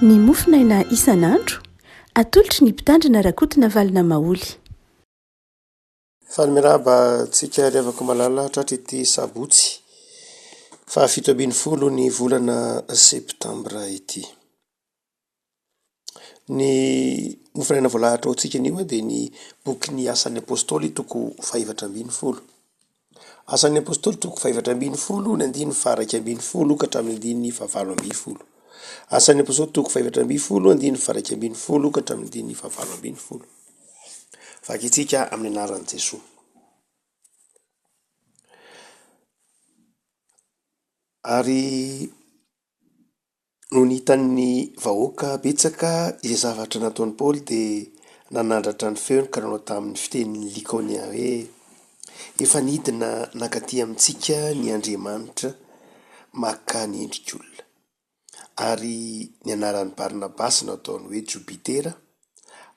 Ny mofonaina isan'andro, atolotry ny Mpitandrina Rakotonavalona Maholy. Faly miarahaba antsika ry havako malala tratry ity sabotsy faha 17 ny volana septambra ity. Ny mofonaina voalahatra ho antsika anio dia ny bokin'ny Asan'ny Apostoly toko faha-14. Asan'ny Apostoly toko faha-14 ny andininy faha-11 ka hatramin'ny andininy faha-18. Asan'ny Apostoly toko faha-14 andininy faha-11 ka hatramin'ny andininy faha-18. Vakintsika amin'ny anaran'i Jesoa. Ary Nony hitan'ny vahoaka betsaka izay zavatra nataon'i Paoly dia nanandratra ny feony ka nanao tamin'ny fiteny likaonia hoe, Efa nidina nankaty amintsika ny andriamanitra maka ny endrik'olona. Ary ny anaran'i Barnabasy nataony hoe Jopitera,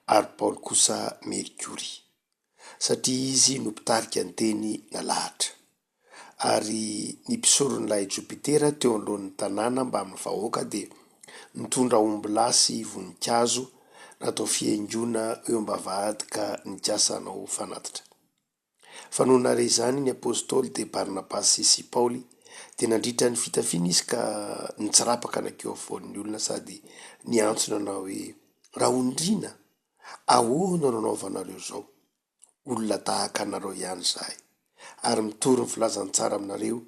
ary Paoly kosa Merkory, satria izy no mpitarika ny teny nalahatra. Ary ny mpisoron'ilay Jopitera teo anoloan'ny tanàna mbamin'ny vahoaka dia nitondra ombilahy sy voninkazo natao fihaingoana eo am-bavahady ka nikasa hanao fanatitra. Fa nony nahare izany ny apostoly dia Barnabasy sy Paoly, dia nandritra ny fitafiana izy ka nitsirapaka nankeo afovoan'ny olona sady niantso nanao hoe, Rahoandriana, ahoana no nanaovanareo izao? olona tahaka anareo ihany izahay, ary mitory ny filazantsara aminareo,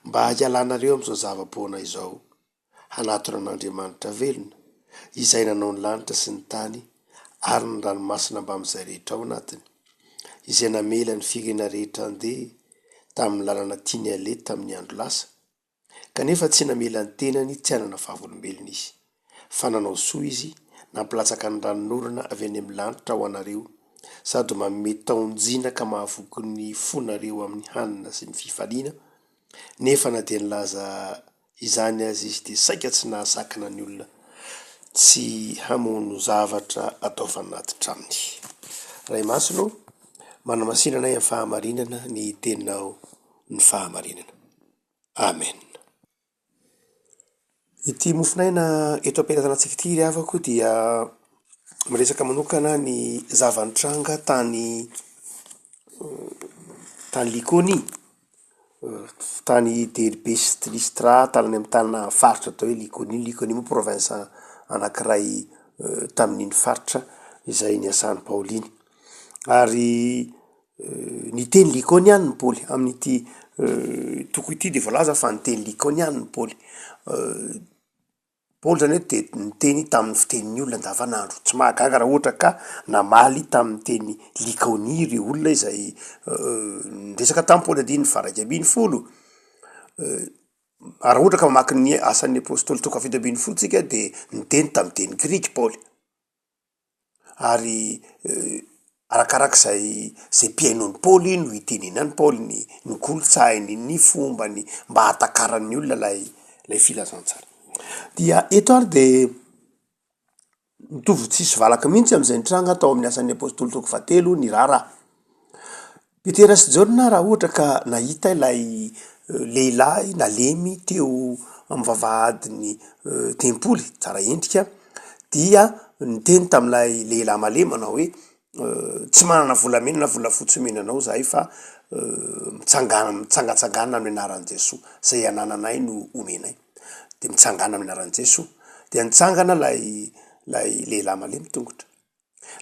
mba hialanareo amin'izao zava-poana izao, hanatona an'Andriamanitra velona, izay nanao ny lanitra sy ny tany ary ny ranomasina mbamin'izay rehetra ao anatiny, izay namela ny firenena rehetra handeha tamin'ny lalana tiany haleha tamin'ny andro lasa, Kanefa tsy namela ny tenany tsy hanana vavolombelona izy, fa nanao soa izy, nampilatsaka ny ranonorana avy any amin'ny lanitra ho anareo, sady manome taon-jina ka mahavoky ny fonareo amin'ny hanina sy ny fifaliana, nefa na dia nilaza izany aza izy dia saika tsy nahasakana ny olona tsy hamono zavatra atao fanatitra aminy. Ray Masina ô, manamasina anay amin'ny fahamarinana ny teninao ny fahamarinana. Amen. Ity mofonaina eto am-pelatanantsika ity ry havako dia miresaka manokana ny zava-nitranga tany tany Likonia, tany Derbe sy Lystra, tany amin'ny tanàna faritra atao hoe Likonia. Likonia moa province anankiray tamin'iny faritra izay niasan'i Paoly iny. Ary Niteny Likaonianina i Paoly. Amin'ity toko ity dia voalaza fa niteny Likaonianina i Paoly. Paoly zany hoe dia niteny tamin'ny fitenin'ny olona andavanandro. Tsy mahagaga raha ohatra ka namaly tamin'ny teny Likaonia ireo olona izay niresaka tamin'i Paoly andininy faha 11. Raha ohatra ka mamaky ny Asan'ny Apostoly toko faha 17 tsika dia niteny tamin'ny teny grika Paoly. Ary arakarak'izay zay mpihaino an'i Paoly no itenenan'i Paoly ny ny kolontsainy, ny fombany mba hahatakaran'ny olona ilay ilay filazantsara. Dia eto ary de mitovy tsisy valaka mihitsy am'zay nitranga tao amin'ny asan'ny apostoly toko fahatelo ny raharaha. Petera sy Jaona raha ohatra ka nahita ilay lehilahy nalemy teo amin'ny vavahadin'ny tempoly, tsara endrika, dia niteny tamin'ilay lehilahy malemy manao hoe, tsy manana volamena na volafotsy omena anao izahay fa mitsangàna, mitsangantsangàna amin'ny anaran'i Jesoa, izay anananay no omenay. De mitsangàna amin'ny anaran'i Jesoa. Dia nitsangana ilay ilay lehilahy malemy tongotra.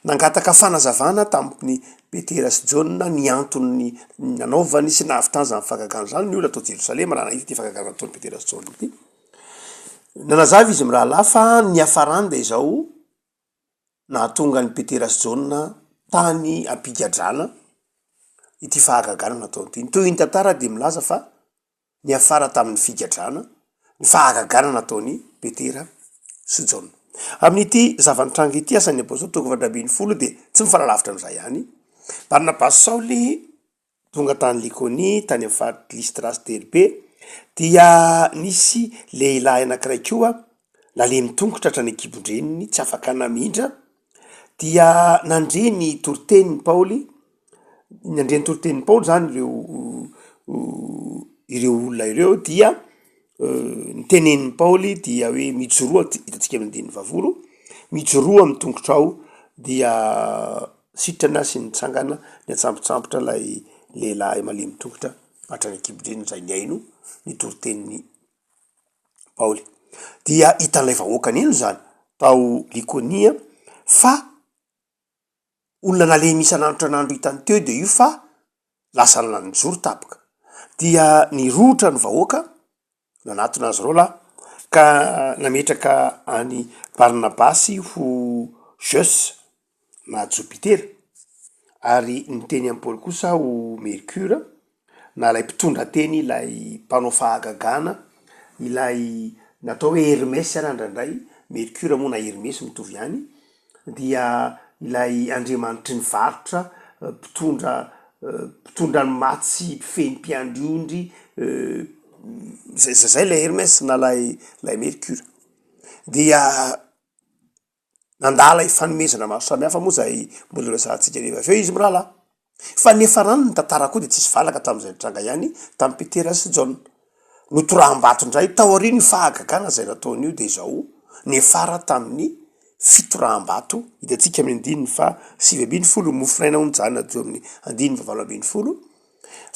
Nangataka fanazavana tamin'i Petera sy Jaona ny antony nanaovany sy nahavitany izany fahagagana izany ny olona tao Jerosalema raha nahita ity fahagagana nataon'i Petera sy Jaona ity. Nanazava izy mirahalahy fa ny niafarany dia izao, nahatonga an'i Petera sy Jaona tany am-pigadrana ity fahagagana nataony ity. Ny tohin'ny tantara dia milaza fa niafara tamin'ny figadrana ny fahagagana nataon'i Petera sy Jaona. Amin'ity zava-nitranga ity, Asan'ny Apostoly toko faha 11 dia tsy mifanalavitra amin'izay ihany. Barnabasy Saoly tonga tany Likonia, tany amin'ny faritr'i Lystra sy Derbe, dia nisy lehilahy anankiray koa nalemy tongotra hatrany an-kibon-dreniny, tsy afaka namindra, dia nandre ny toritenin'i Paoly, nandre ny toritenin'i Paoly zany ireo ireo olona ireo dia. Ny tenenin'i Paoly dia hoe mijoroa, hitantsika amin'ny andininy fahavolo, mijoroa amin'ny tongotrao dia sitrana sy nitsangana niantsambontsambotra ilay lehilahy malemy tongotra hatrany an-kibon-dreniny izay nihaino ny toritenin'i Paoly. Dia hitan'ilay vahoaka nino izany tao Likonia fa olona nalemy isan'andro isan'andro hitany teo dia io fa lasa nijoro tampoka. Dia nirohotra ny vahoaka nanatona azy ireo lahy ka nametraka an'i Barnabasy ho Zeus na Jopitera ary niteny an'i Paoly kosa ho Mercure na ilay mpitondra teny, ilay mpanao fahagagana, ilay natao hoe Hermès ary indraindray, Mercure moa na Hermesy mitovy ihany, dia ilay andriamanitry ny varotra, mpitondra mpitondra ny maty sy mpifehy ny mpiandry ondry, zay zay ilay Hermès na ilay ilay Mercure. Dia Nandala ifanomezana maro samihafa moa izay mbola resahantsika rehefa avy eo izy mirahalahy. Fa ny niafarany ny tantara koa dia tsisy valaka tamin'izay nitranga ihany tamin'i Petera sy Jaona. Notoraham-bato indray taorian'io fahagagana izay nataony io dia izao niafara tamin'ny fitoraham-bato hitantsika amin'ny andininy faha 19, ny mofonaina hono mijanona teo amin'ny andininy faha 18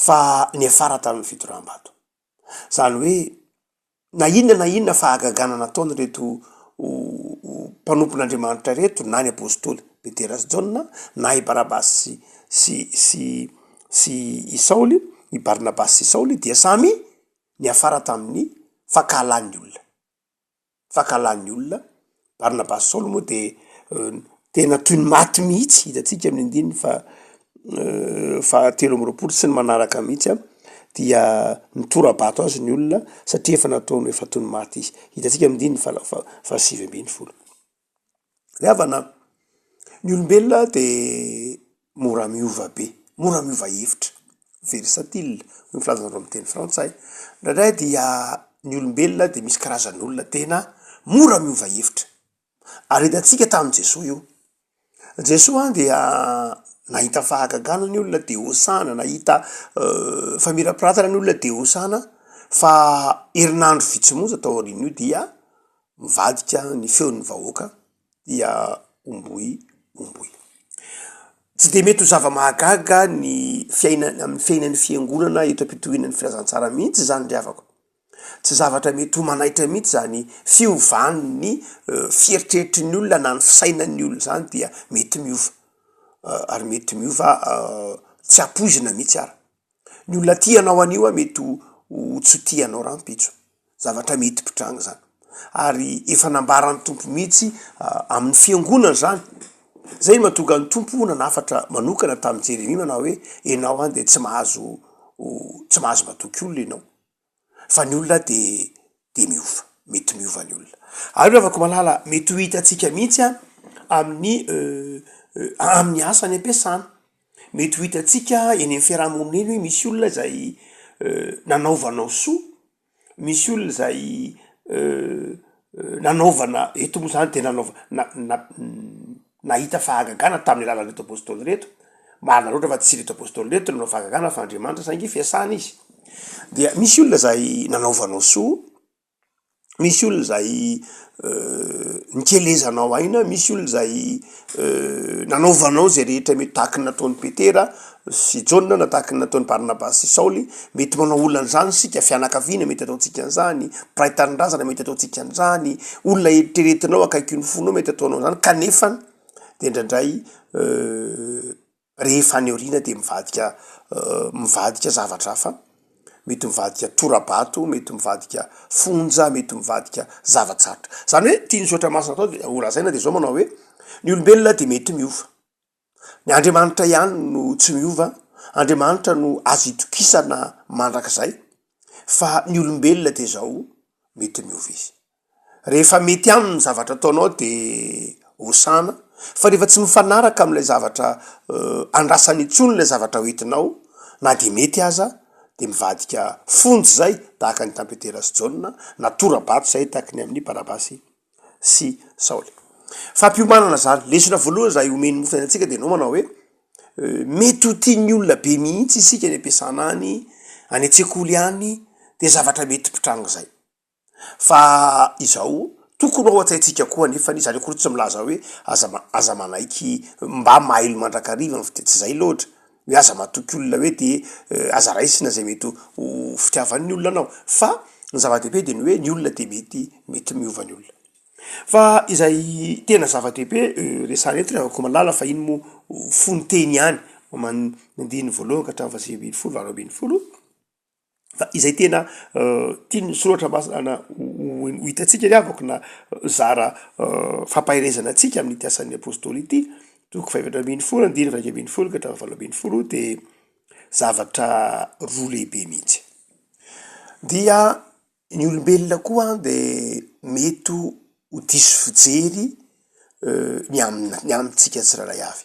fa niafara tamin'ny fitoraham-bato. Izany hoe na inona na inona fahagagana nataon'ireto mpanompon'Andriamanitra ireto, na ny apostoly Petera sy Jaona, na i Barabasy sy sy sy i Saoly, i Barnabasy sy Saoly dia samy niafara tamin'ny fankahalan'ny olona. Fankahalan'ny olona, Barnabasy sy Saoly moa dia tena toy ny maty mihitsy, hitantsika amin'ny andininy faha fahatelo amby 20 sy ny manaraka mihitsy an, dia nitora-bato azy ny olona satria efa nataony efa toy ny maty izy. Hitantsika amin'ny andininy faha faha faha-19. Ry havana, ny olombelona dia mora miova be, mora miova hevitra, versatile hoy ny filazanareo amin'ny teny frantsay. Indraindray dia ny olombelona dia misy karazan'olona tena mora miova hevitra. Ary hitantsika tamin'i Jesoa io. Jesoa dia nahita fahagagana ny olona dia hosana, nahita famirapiratana ny olona dia hosana, fa herinandro vitsy monja tao aorian'io dia mivadika ny feon'ny vahoaka dia omboy omboy. Tsy dia mety ho zava-mahagaga ny fiainana amin'ny fiainan'ny fiangonana eto am-pitohiana ny filazantsara mihitsy izany ry havako. Tsy zavatra mety ho manaitra mihitsy izany fiovan'ny fieritreritry ny olona na ny fisainan'ny olona izany dia mety miova ary mety miova tsy ampoizina mihitsy ara. Ny olona tia anao anio a mety ho tsy ho tia anao rahampitso. Zavatra mety mpitranga izany. Ary efa nambaran'ny Tompo mihitsy amin'ny fiangonana izany. Izay no mahatonga ny Tompo nanafatra manokana tamin'i Jeremia manao hoe ianao an dia tsy mahazo tsy mahazo matoky olona ianao. Fa ny olona dia dia miova. Mety miova ny olona. Ary ry havako malala, mety ho hitantsika mihitsy an amin'ny amin'ny asa any am-piasana. Mety ho hitantsika eny amin'ny fiarahamonina eny hoe misy olona izay nanaovanao soa, misy olona izay nanaovana, eto moa zany de nanaova- na- na- nahita fahagagana tamin'ny alalan'ireto apôstôly ireto, marina loatra fa tsy ireto apôstôly ireto no nanao fahagagana fa Andriamanitra saingy fiasana izy, dia misy olona izay nanaovanao soa. Misy olona izay nikelezanao aina, misy olona izay nanaovanao izay rehetra mety tahaky ny nataon'i Petera sy Jaona na tahaky ny nataon'i Barnabasy sy Saoly. Mety manao olona an'izany isika, fianakaviana mety ataontsika an'izany, mpiray tanindrazana mety ataontsika an'izany, olona eritreretinao akaikin'ny fonao mety ataonao an'izany kanefa dia indraindray rehefa any aoriana dia mivadika mivadika zavatra hafa, mety mivadika tora-bato, mety mivadika fonja, mety mivadika zava-tsarotra. Zany hoe tian'ny soratra masina atao de holazaina de zao manao hoe ny olombelona de mety miova, ny Andriamanitra ihany no tsy miova, Andriamanitra no azo itokisana mandrakizay fa ny olombelona de zao mety miova izy. Rehefa mety aminy ny zavatra ataonao de hosana, fa rehefa tsy mifanaraka amin'ilay zavatra andrasany intsony ilay zavatra hoentinao na de mety aza de mivadika fonja izay tahaka ny tamin'i Petera sy Jaona na tora-bato izay tahaka ny amin'i Barabasy sy Saoly. Fampiomanana zany, lesona voalohany izay omen'ny mofo antsika de ianao manao hoe mety ho tian'ny olona be mihitsy isika any am-piasana any, any an-tsekoly any de zavatra mety mpitranga izay. Fa izao, tokony ho ao an-tsaintsika koa anefa, izany akory tsy milaza hoe aza aza manaiky mba mailo mandrakariva ny fitia, tsy izay loatra, hoe aza matoky olona hoe de aza raisina izay mety ho fitiavan'ny olona anao, fa ny zava-dehibe de ny hoe ny olona de mety mety miova ny olona. Fa izay tena zava-dehibe resahana eto ry havako malala fa iny moa fononteny ihany, man- andininy voalohany ka hatramin'ny faha 19, 18. Fa izay tena tian'ny soratra masina ho hitantsika ry havako na zara fampaherezana antsika amin'ity asan'ny apostoly ity, toko fahefatra 14 andininy 11 ka hatramin'ny 18 de zavatra roa lehibe mihitsy. Dia ny olombelona koa de mety ho diso fijery ny amina ny amintsika tsirairay avy.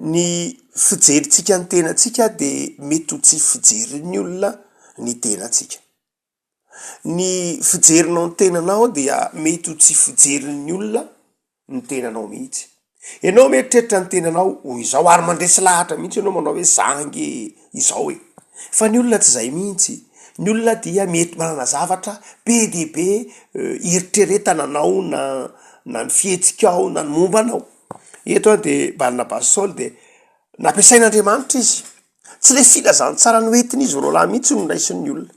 Ny fijerintsika ny tenantsika dia mety ho tsy fijerin'ny olona ny tenantsika. Ny fijerinao ny tenanao dia mety ho tsy fijerin'ny olona ny tenanao mihitsy. Ianao mieritreritra ny tenanao ho izao ary mandresy lahatra mihitsy ianao manao hoe za ange izao e! Fa ny olona tsy izay mihitsy. Ny olona dia mety manana zavatra be dia be ieritreretana anao na na ny fihetsikao na ny momba anao. Eto an de Barnabasy sy Saoly de nampiasain'Andriamanitra izy. Tsy le filazantsara noentin'izy roalahy mihitsy no noraisin'ny olona.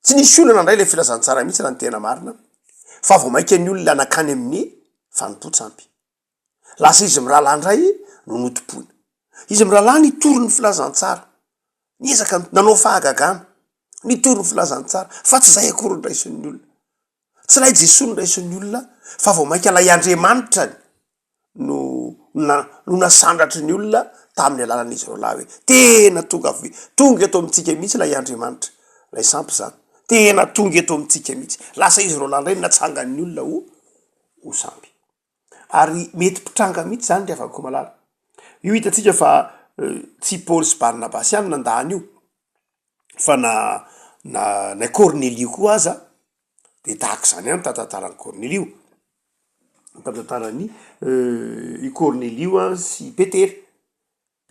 Tsy nisy olona nandray le filazantsara mihitsy raha ny tena marina, fa vao mainka ny olona nankany amin'ny fanompoan-tsampy. Lasa izy mirahalahy indray no notompoina. Izy mirahalahy nitory ny filazantsara, niezaka nanao fahagagana, nitory ny filazantsara, fa tsy izay akory no raisin'ny olona. Tsy ilay Jesoa no raisin'ny olona fa vao mainka ilay Andriamanitrany no na no nasandratry ny olona tamin'ny alalan'izy ireo lahy hoe tena tonga avy tonga eto amintsika mihitsy ilay Andriamanitra, ilay sampy izany, tena tonga eto amintsika mihitsy. Lasa izy ireo lahy indray no natsangan'ny olona ho ho sampy. Ary mety mpitranga mihitsy izany ry havako malala. Io hitantsika fa tsy i Paoly sy Barnabasy ihany nandà an'io fa na na na i Kornelio koa aza de tahaka izany ihany tantantaran'i Kornelio, tantantaran'i i Kornelio an sy i Petera.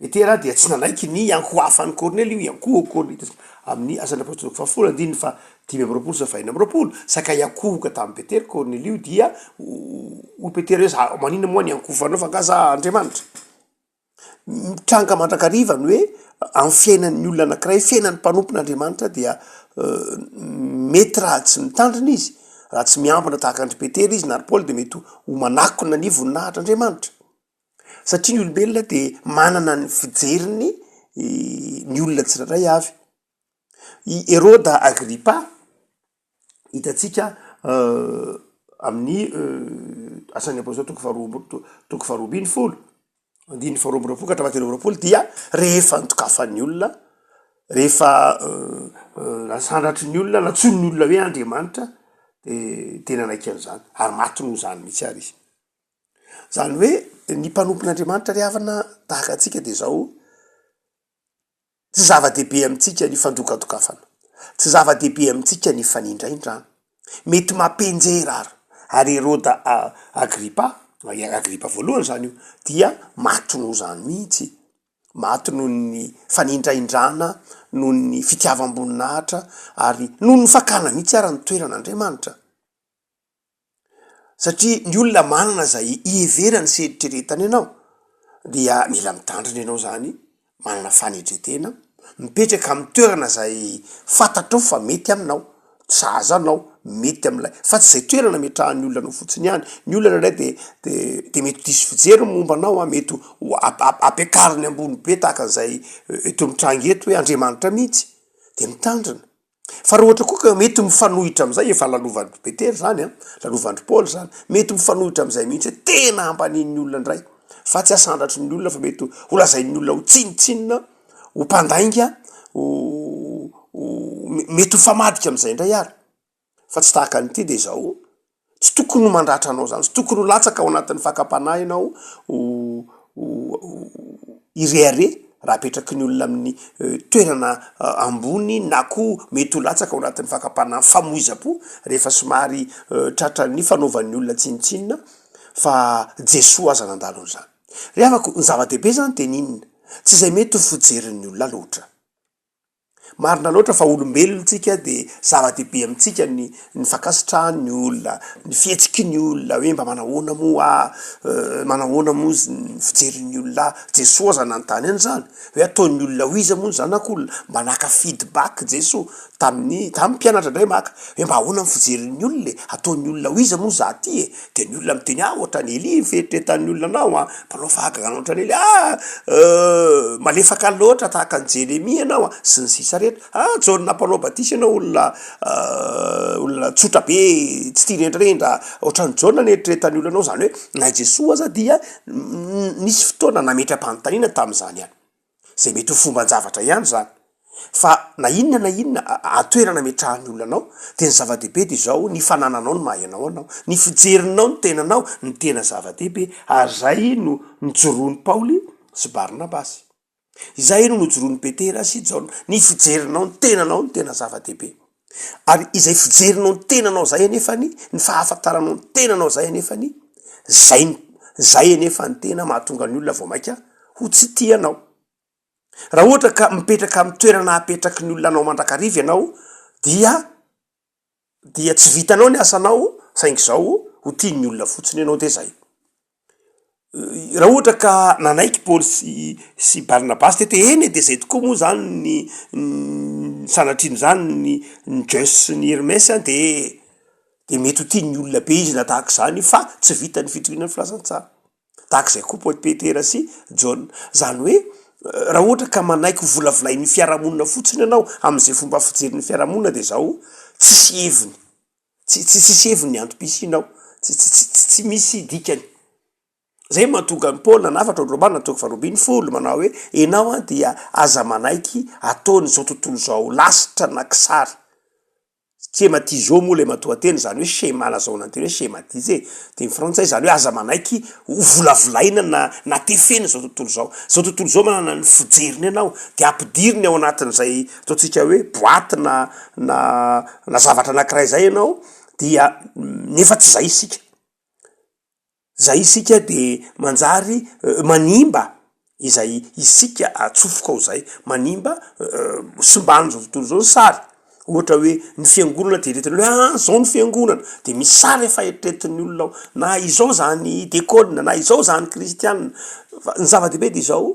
Petera dia tsy nanaiky ny hiankohofan'i Kornelio, hiankohoka Kornelio amin'ny Asan'ny Apôstôly toko fahafolo andininy faha 25 sy faha 26, saika hiankohoka tamin'i Petera Kornelio dia hoy Petera hoe za maninona moa ny hiankohofanao fa angaha za Andriamanitra? Mitranga mandrakariva ny hoe amin'ny fiainan'ny olona anankiray, fiainan'ny mpanompon'Andriamanitra dia mety raha tsy mitandrina izy, raha tsy miambina tahaka an-dry Petera izy na ry Paoly dia mety ho manakona ny voninahitr'Andriamanitra. Satria ny olombelona dia manana ny fijeriny ny olona tsirairay avy. I Heroda Agripa, hitantsika amin'ny Asan'ny Apôstôly toko faharoa amby toko faharoa 12, andininy faharoa 22 ka hatramin'ny fahatelo amby 20 dia rehefa nodokafan'ny olona, rehefa nasandratry ny olona, nantsoin'ny olona hoe Andriamanitra, de de nanaiky an'izany ary maty noho izany mihitsy ary izy. Zany hoe ny mpanompon'Andriamanitra ry havana tahaka antsika de zao, Tsy zava-dehibe amintsika ny fandokadokafana. Tsy zava-dehibe amintsika ny fanindraindrana. Mety mampianjera ary. Ary Heroda Agripa, Agripa voalohany izany io, dia maty noho izany mihitsy. Maty noho ny fanindraindrana, noho ny fitiavam-boninahitra, ary noho ny fakana mihitsy ara ny toeran'Andriamanitra. Satria ny olona manana izay iheverany sy eritreretany anao dia mila mitandrina ianao zany, manana fanetretena, mipetraka amin'ny toerana izay fantatrao fa mety aminao, sahaza anao, mety amin'ilay, fa tsy izay toerana ametrahan'ny olona anao fotsiny ihany, ny olona indraindray de de de mety diso fijery ny momba anao an, mety ho ampiakariny ambony be tahaka an'izay eto mitranga eto hoe Andriamanitra mihitsy, de mitandrina. Fa raha ohatra koa ka mety mifanohitra amin'izay, efa lalovan'i Petera izany an, lalovan'i Paoly izany, mety mifanohitra amin'izay mihitsy hoe tena hampanin'ny olona indray, fa tsy hasandratry ny olona fa mety ho lazain'ny olona ho tsinontsinona, ho mpandainga, ho ho mety ho famadika amin'izay indray ary. Fa tsy tahaka an'ity dia izao, Tsy tokony ho mandratra anao izany, tsy tokony ho latsaka ao anatin'ny fakam-panahy ianao ho hirehareha raha apetraky ny olona amin'ny toerana ambony na koa mety ho latsaka ao anatin'ny fakam-panahy famoizam-po rehefa somary tratran'ny fanaovan'ny olona tsinontsinona fa Jesoa aza nandalo an'izany. Ry havako, ny zava-dehibe izany dia ny inona? Tsy izay mety ho fijerin'ny olona loatra. Marina loatra fa olombelona tsika de zava-dehibe amintsika ny ny fankasitrahan'ny olona, ny fihetsiky ny olona hoe mba manahoana moa aho, manahoana moa ny fijerin'ny olona ahy. Jesoa aza nanontany an'izany hoe ataon'ny olona ho iza moa ny zanak'olona? Mba naka feedback Jesoa tamin'ny tamin'ny mpianatra indray maka hoe mba ahoana ny fijerin'ny olona e? Ataon'ny olona ho iza moa za ty e? De ny olona miteny ah ohatran'i Elia ny fieritreretan'ny olona anao an, mpanao fahagagana ohatran'i Elia, ah malefaka loatra tahaka an'i Jeremia ianao an, sy ny sisa rehetra, ah Jaona mpanao batisa ianao olona olona tsotra be tsy tia rendrarendra ohatran'i Jaona ny eritreretan'ny olona anao, zany hoe na i Jesoa aza dia nisy fotoana nametra-panontaniana tamin'izany ihany. Izay mety ho fomban-javatra ihany izany. Fa na inona na inona toerana ametrahan'ny olona anao, dia ny zava-dehibe dia izao, ny fanananao ny maha ianao anao, ny fijerinao ny tenanao no tena zava-dehibe, ary izay no nijoroan'i Paoly sy Barnabasy. Izay no nojoroan'i Petera sy Jaona. Ny fijerinao ny tenanao no tena zava-dehibe. Ary izay fijerinao ny tenanao izay anefany, ny fahafantaranao ny tenanao izay anefany, zay zay anefa ny tena mahatonga ny olona vao mainka ho tsy tia anao. Raha ohatra ka mipetraka amin'ny toerana apetraky ny olona anao mandrakariva ianao dia dia tsy vitanao ny asanao saingy izao ho tian'ny olona fotsiny ianao de zay. Raha ohatra ka nanaiky Paoly sy sy Barnabasy teto hoe eny e de zay tokoa moa zany ny ny sanatrian'izany ny ny Zeus sy ny Hermès an de de mety ho tian'ny olona be izy na tahak'izany fa tsy vitan'ny fitoriana ny filazantsara. Tahak'izay koa Paoly Petera sy Jaona. Zany hoe raha ohatra ka manaiky ho volavolain'ny fiarahamonina fotsiny ianao am'zay fomba fijerin'ny fiarahamonina de zao tsisy heviny. Tsy tsy tsisy heviny ny antom-pisianao, tsy tsy tsy tsy misy dikany. Zay mahatonga an'i Paoly nanafatra ao Romana toko faharoa ambinifolo manao hoe enao an dia aza manaiky ataon'izao tontolo izao lasitra na kisary. Schematizo moa ilay matoanteny, izany hoe schéma nazahoana ny teny hoe schématiser teny frantsay, izany hoe aza manaiky ho volavolaina na na tefena izao tontolo izao. Izao tontolo izao manana ny fijeriny anao dia ampidiriny ao anatin'izay ataontsika hoe boite na na na zavatra anankiray zay ianao dia nefa tsy zay isika, zay isika de manjary manimba izay isika atsofoka ao zay, manimba simban'izao tontolo izao ny sary, ohatra hoe ny fiangonana de eritreretin'ny olona hoe ah zao ny fiangonana, de misy sary efa eritreretin'ny olona ao, na izao zany dekôna, na izao zany kristiana, fa ny zava-dehibe de izao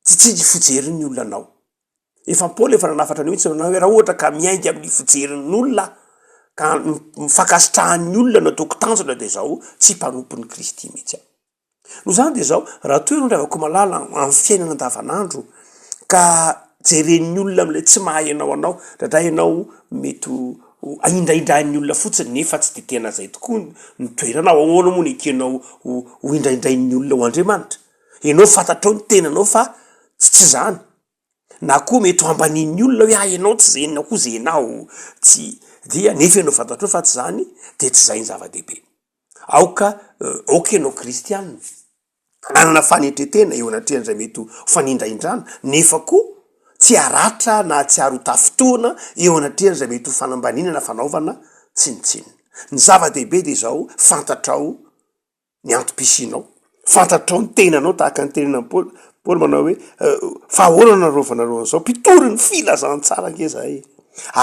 tsy tsy fijerin'ny olona anao. Efa Paoly efa nanafatra an'io mihitsy nanao hoe raha ohatra ka miainga amin'ny fijerin'olona aho ka ny fankasitrahan'ny olona no ataoko tanjona dia izao tsy mpanompon'i Kristy mihitsy aho. Noho izany dia izao, raha toa ianao ry havako malala amin'ny fiainana andavanandro ka jeren'ny olona amin'ilay tsy maha ianao anao, indraindray ianao mety ho ahindrahindrain'ny olona fotsiny nefa tsy dia tena izay tokoa ny toeranao, ahoana moa no ekenao ho hindrahindrain'ny olona ho Andriamanitra? Ianao fantatrao ny tenanao fa tsy tsy izany. Na koa mety ho ambanian'ny olona hoe ah ianao tsy zay na koa zay ianao tsy dia nefa ianao fantatrao fa tsy zany de tsy zay ny zava-dehibe. Aoka aoka ianao kristianina hanana fanetren-tena eo anatrehan'izay mety ho fanindrahindrana nefa koa tsy haratra na tsy ary ho tafintohina eo anatrehan'izay mety ho fanambaniana na fanaovana tsinontsinona. Ny zava-dehibe de izao, fantatrao ny antom-pisianao, fantatrao ny tenanao tahaka ny tenenan'i Paoly, Paoly manao hoe fa ahoana no nanaovanareo an'izao? Mpitory ny filazantsara ange izahay e!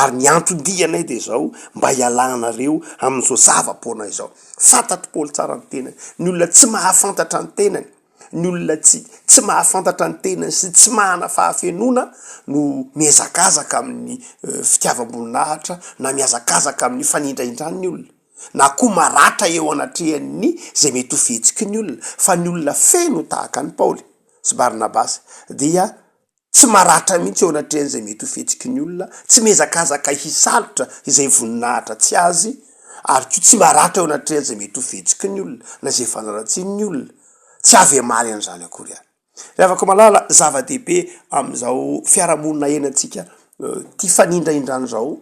Ary ny anton-dianay dia izao, mba hialanareo amin'izao zava-poana izao. Fantatr'i Paoly tsara ny tenany. Ny olona tsy mahafantatra ny tenany, ny olona tsy tsy mahafantatra ny tenany sy tsy manana fahafenoana no mihazakazaka amin'ny fitiavam-boninahitra na mihazakazaka amin'ny fanindrahindran'ny olona. na koa maratra eo anatrehan'ny izay mety ho fihetsiky ny olona, fa ny olona feno tahaka an'i Paoly sy Barnabasy dia tsy maratra mihitsy eo anatrehan'izay mety ho fihetsiky ny olona, tsy mihazakazaka hisalotra izay voninahitra tsy azy, ary koa tsy maratra eo anatrehan'izay mety ho fihetsiky ny olona na izay fanaratsian'ny olona, tsy avy hamaly an'izany akory ary. Ry havako malala, zava-dehibe amin'izao fiarahamonina iainantsika tia fanindrahindrana izao,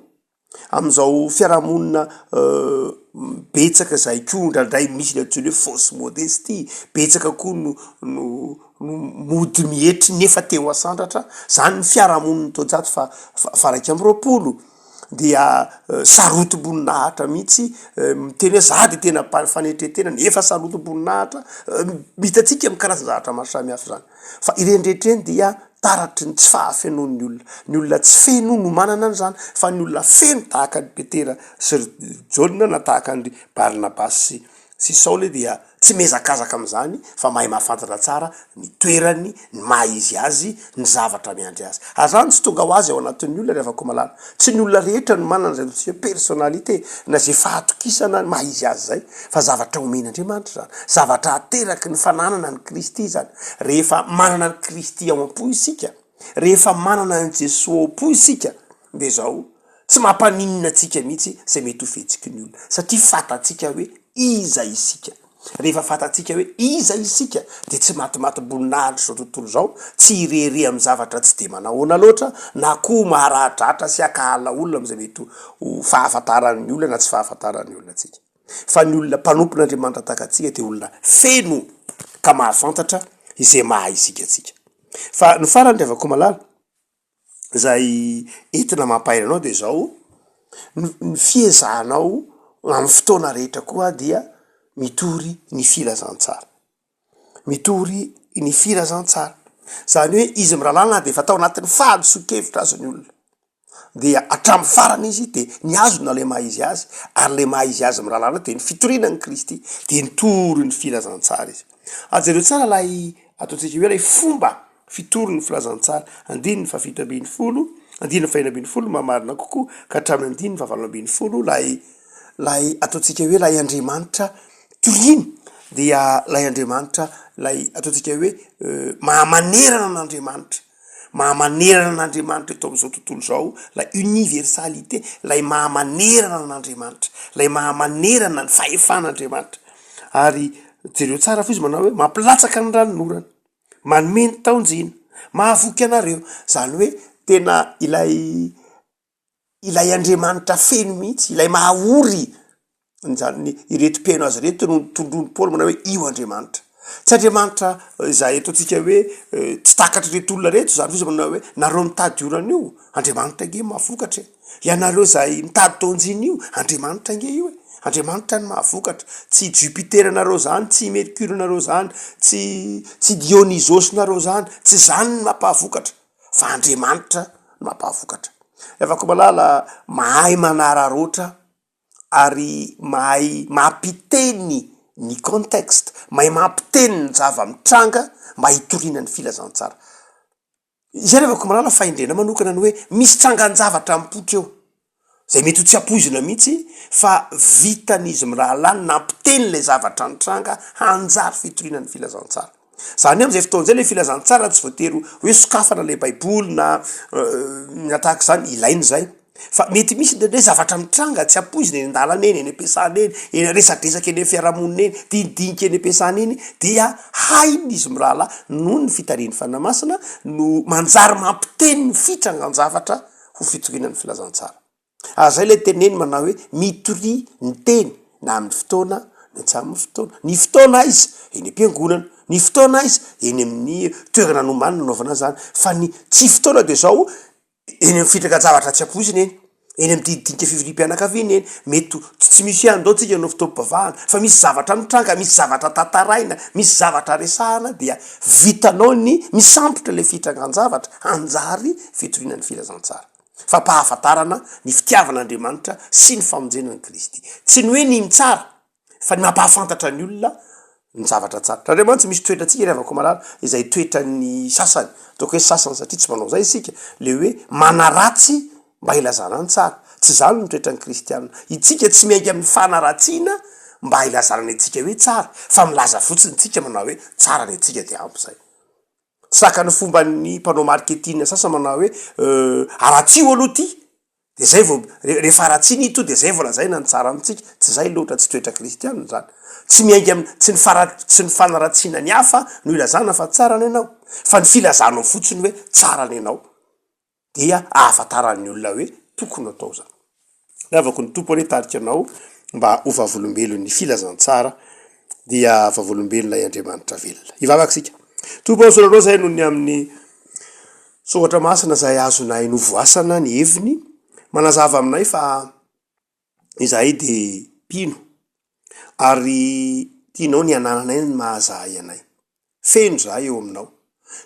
Amin'izao fiarahamonina betsaka izay koa indraindray misy ny antsoina hoe fausse modestie, betsaka koa no no no mody mietry nefa te ho asandratra, zany ny fiarahamonin'ny taonjato faha faha-21 dia sarotim-boninahitra mihitsy miteny hoe za de tena mpa- fanetren-tena nefa sarotim-boninahitra, hitantsika amin'ny karazan-javatra maro samihafa zany, fa ireny rehetra ireny dia. taratry ny tsy fahafenoan'ny olona. Ny olona tsy feno no manana an'izany, fa ny olona feno tahaka an'i Petera sy ry Jaona na tahaka an-dry Barnabasy sy sy Saoly dia tsy mihazakazaka amin'izany fa mahay mahafantatra tsara ny toerany, ny maha izy azy, ny zavatra miandry azy. Ary izany tsy tonga ho azy ao anatin'ny olona ry havako malala. Tsy ny olona rehetra no manana izay ataontsika hoe personnalité na izay fahatokisana ny maha izy azy izay fa zavatra omen'Andriamanitra izany. Zavatra ateraky ny fananana an'i Kristy izany. Rehefa manana an'i Kristy ao am-po isika, rehefa manana an'i Jesoa ao am-po isika dia izao, Tsy mampaninona antsika mihitsy izay mety ho fihetsiky ny olona, satria fantatsika hoe iza isika. Rehefa fantatsika hoe iza isika, dia tsy matimatim-boninahitra izao tontolo izao, tsy hirehareha amin'ny zavatra tsy dia manahoana loatra, na koa maharadratra sy hankahala olona amin'izay mety ho fahafantaran'ny olona na tsy fahafantaran'ny olona antsika. Fa ny olona mpanompon'Andriamanitra tahaka antsika dia olona feno ka mahafantatra izay maha isika antsika. Fa ny farany ry havako malala, izay entina mampahery anao de zao, ny ny fiezahanao amin'ny fotoana rehetra koa dia mitory ny filazantsara, mitory ny filazantsara, zany hoe izy mirahalahy na de efa tao anatin'ny fahadisoan-kevitra aza ny olona dia hatramin'ny farany izy de nihazona le maha izy azy ary le maha izy azy mirahalahy de ny fitoriana an'i Kristy de nitory ny filazantsara izy. Ary jereo tsara lay ataontsika hoe lay fomba Fitory ny filazantsara, andininy fahafito ambin'ny folo, andininy fahenina ambin'ny folo mahamarina kokoa ka hatramin'ny andininy fahavalo ambin'ny folo, ilay, ilay ataontsika hoe ilay Andriamanitra toriana dia ilay Andriamanitra, ilay ataontsika hoe mahamanerana an'Andriamanitra, mahamanerana an'Andriamanitra eto amin'izao tontolo izao, ilay universalité, ilay mahamanerana an'Andriamanitra, ilay mahamanerana ny fahefan'Andriamanitra. Ary jereo tsara fa izy manao hoe mampilatsaka ny ranonorana. Manome ny taonjina. Mahavoky anareo. Zany hoe tena ilay ilay Andriamanitra feno mihitsy, ilay maha-ory an'izany ireto mpihaino azy ireto no tondroin'i Paoly manao hoe io Andriamanitra. Tsy Andriamanitra izay ataontsika hoe tsy takatr'ireto olona ireto izany fa izy manao hoe nareo mitady orana io, Andriamanitra ange mahavokatra e. Ianareo izay mitady taonjina io, Andriamanitra ange io e! Andriamanitra no mahavokatra, tsy Jupiter-nareo izany, tsy Mercure-nareo izany, tsy tsy Dionysos-nareo izany, tsy izany no mampahavokatra, fa Andriamanitra no mampahavokatra. Ry havako malala, mahay manararaotra ary mahay mampiteny ny contexte, mahay mampiteny ny zava-mitranga mba hitoriana ny filazantsara. Izay ry havako malala fahendrena manokana ny hoe misy trangan-javatra mipoitra eo, izay mety ho tsy ampoizina mihitsy fa vitan'izy mirahalahy ny nampiteny ilay zavatra nitranga hanjary fitoriana ny filazantsara. Izany hoe amin'izay fotoana izay ilay filazantsara tsy voatery hoe sokafana ilay baiboly na na tahaka izany, ilaina izay. Fa mety misy indraindray zavatra mitranga tsy ampoizina eny an-dalana eny, eny am-piasana eny, eny resadresaka eny amin'ny fiarahamonina eny, dinidinika eny am-piasana eny dia hain'izy mirahalahy noho ny fitarihan'ny Fanahy Masina no manjary mampiteny ny fitrangan-javatra ho fitoriana ny filazantsara. Ary izay ilay teneny manao hoe mitoria ny teny na amin'ny fotoana na tsy amin'ny fotoana. Ny fotoana aiza? Eny am-piangonana. Ny fotoana aiza? Eny amin'ny toerana nomanina anaovana izany. Fa ny tsy fotoana dia izao, Eny amin'ny fitrangan-javatra tsy ampoizina eny, eny amin'ny dinidinika fivoriam-pianakaviana eny, mety ho tsy misy hoe andao tsika hanao fotoam-pivavahana fa misy zavatra mitranga, misy zavatra tantaraina, misy zavatra resahana dia vitanao ny misambotra ilay fitrangan-javatra hanjary fitoriana ny filazantsara. Fampahafantarana ny fitiavan'Andriamanitra sy ny famonjena an'i Kristy. Tsy ny hoe ny mitsara fa ny mampahafantatra ny olona ny zavatra tsara. Indraindray mantsy misy toetrantsika ry havako malala, izay toetran'ny sasany, ataoko hoe sasany satria tsy manao izay isika, le hoe manaratsy mba hilazana ny tsara. Tsy izany no toetran'ny kristiana. Itsika tsy miainga amin'ny fanaratsiana mba hilazana ny antsika hoe tsara, fa milaza fotsiny tsika manao hoe tsara ny antsika de ampy izay. Tsy tahaka ny fomban'ny mpanao marketing sasany manao hoe aratsio aloha ity De zay vao, rehefa ratsiana ito de zay vao lazaina ny tsara amintsika, tsy zay loatra, tsy toetra kristianina zany. Tsy miainga am, tsy ny fara, tsy ny fanaratsiana ny hafa no ilazana fa tsara ny anao, fa ny filazanao fotsiny hoe tsara ny anao dia ahafantaran'ny olona hoe tokony atao zany. Ravako ny Tompo anie hitarika anao mba ho vavolombelon'ny filazantsara dia vavolombelon'ilay Andriamanitra velona. Hivavaka isika. Tompo ô, misaotra Anao izahay noho ny amin'ny Soratra masina izay azonay novoasana ny heviny, manazava aminay fa izahay dia mpino ary tianao ny hanananay ny maha zahay anay. Feno izahay eo aminao.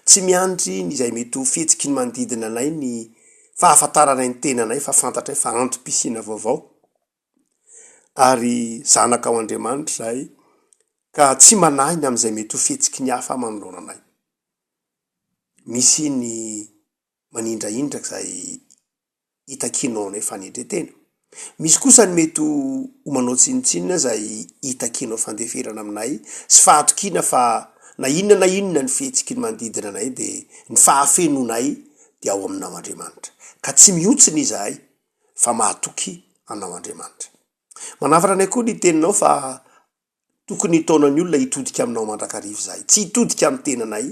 Tsy miandry ny izay mety ho fihetsiky ny manodidina anay ny fahafantaranay ny tenanay fa fantatray fa antom-pisiana vaovao ary zanaka ao Andriamanitra izahay ka tsy manahy ny amin'izay mety ho fihetsiky ny hafa manoloana anay. Misy ny manindrahindra izay itakianao anay fanetren-tena. Misy kosa ny mety ho manao tsinontsinona izay itakianao fandeferana aminay sy fahatokiana fa na inona na inona ny fihetsiky ny manodidina anay dia ny fahafenoanay dia ao aminao Andriamanitra. Ka tsy mihontsina izahay fa mahatoky anao Andriamanitra. Manafatra anay koa ny teninao fa Tokony hitaona ny olona hitodika aminao mandrakariva izahay. Tsy hitodika amin'ny tenanay,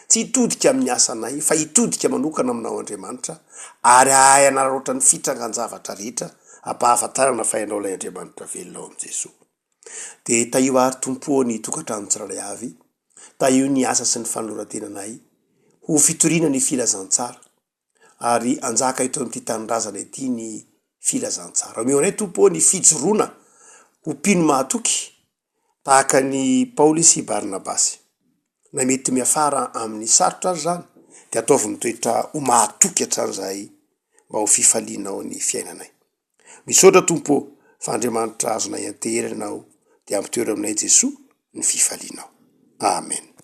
tsy hitodika amin'ny asanay, fa hitodika manokana aminao Andriamanitra, ary hahay hanararaotra ny fitrangan-javatra rehetra hampahafantarana fa Ianao ilay Andriamanitra velona ao amin'i Jesoa. Dia tahio àry Tompo ô ny tokantrano tsirairay avy, tahio ny asa sy ny fanoloran-tenanay ho fitoriana ny filazantsara. ary hanjaka eto amin'ity tanindrazana ity ny filazantsara. Omeo anay Tompo ô ny fijoroana ho mpino mahatoky tahaka an'i Paoly sy Barnabasy. Na mety miafara amin'ny sarotra aza izany dia ataovy mitoetra ho mahatoky hatrany izahay mba ho fifalianao ny fiainanay. Misaotra Tompo ô fa Andriamanitra azonay anteherana Ianao dia ampitoero aminay Jesoa ny fifalianao. Amen.